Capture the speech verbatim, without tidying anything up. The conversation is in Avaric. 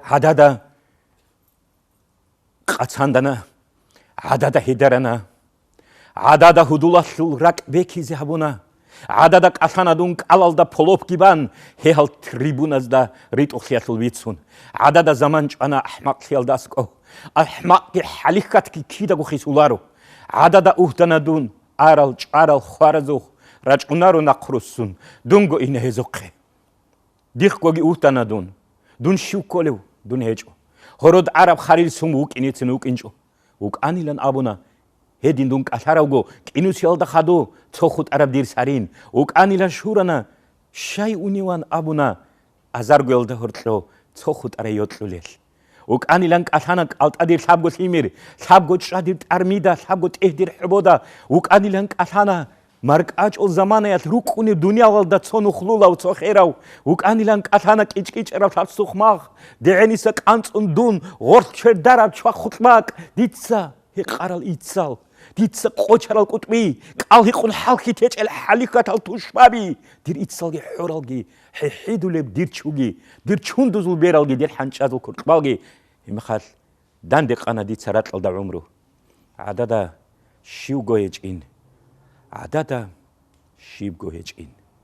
ГӀадада къацандана, гӀадада гьедарана, гӀадада гьудулалъул ракӀ бекизе гьабуна, гӀадада кӀалъана дун кӀалалда полопги бан, гьегьал трибуназда ритӀухълъиялъул бицун. ГӀадада заман чӀвана ахӀмакълъиялда аскӀов. АхӀмакъги хӀалихьатги кидаго хисуларо. ГӀадада угьдана дун, арал, чӀварал, хваразухъ, рачӀунаро нахъруссун, дунго ина гьезухъе. Дихъгоги угьдана дун. Дун щив кколев? Дун гьечӀо. Гьород гӀараб харил сум вукӀинецин вукӀинчӀо. ВукӀанилан абуна, гьедин дун кӀалъаравго, кӀинусиялда хадув цо хутӀараб дир сарин. ВукӀанилан щурана, щай уневан абуна, азаргоялда гьоркьо цо хутӀарай йокьулел. ВукӀанилан кӀалъана кӀалтӀадир лъабго лъимер, лъабго чӀвадир тӀармида, лъабго тӀегьдир хӀобода. ВукӀанилан кӀалъана маркӀачӀул заманаялъ рукӀунев дуниялалда цо нухлулав, цо херав. ВукӀанилан кӀалъана кӀичӀкӀичӀарав лъабсухъ мах, дегӀениса кӀанцӀун дун гъорлъ чердараб чвахулъ бакӀ, дица гьекъарал иццал, дица къочарал къутӀби, кӀал гьикъун хӀалхьи течӀел хӀалихьатал тушбаби, дир иццалги хӀоралги, хӀехӀидулеб дир чуги, дир чундузул бералги, дир хӀанчӀазул куркьбалги. Гьебмехалъ данде къана дица ракьалда гӀумру. ГӀадада щивго гьечӀин. ГӀадада щибго гьечӀин.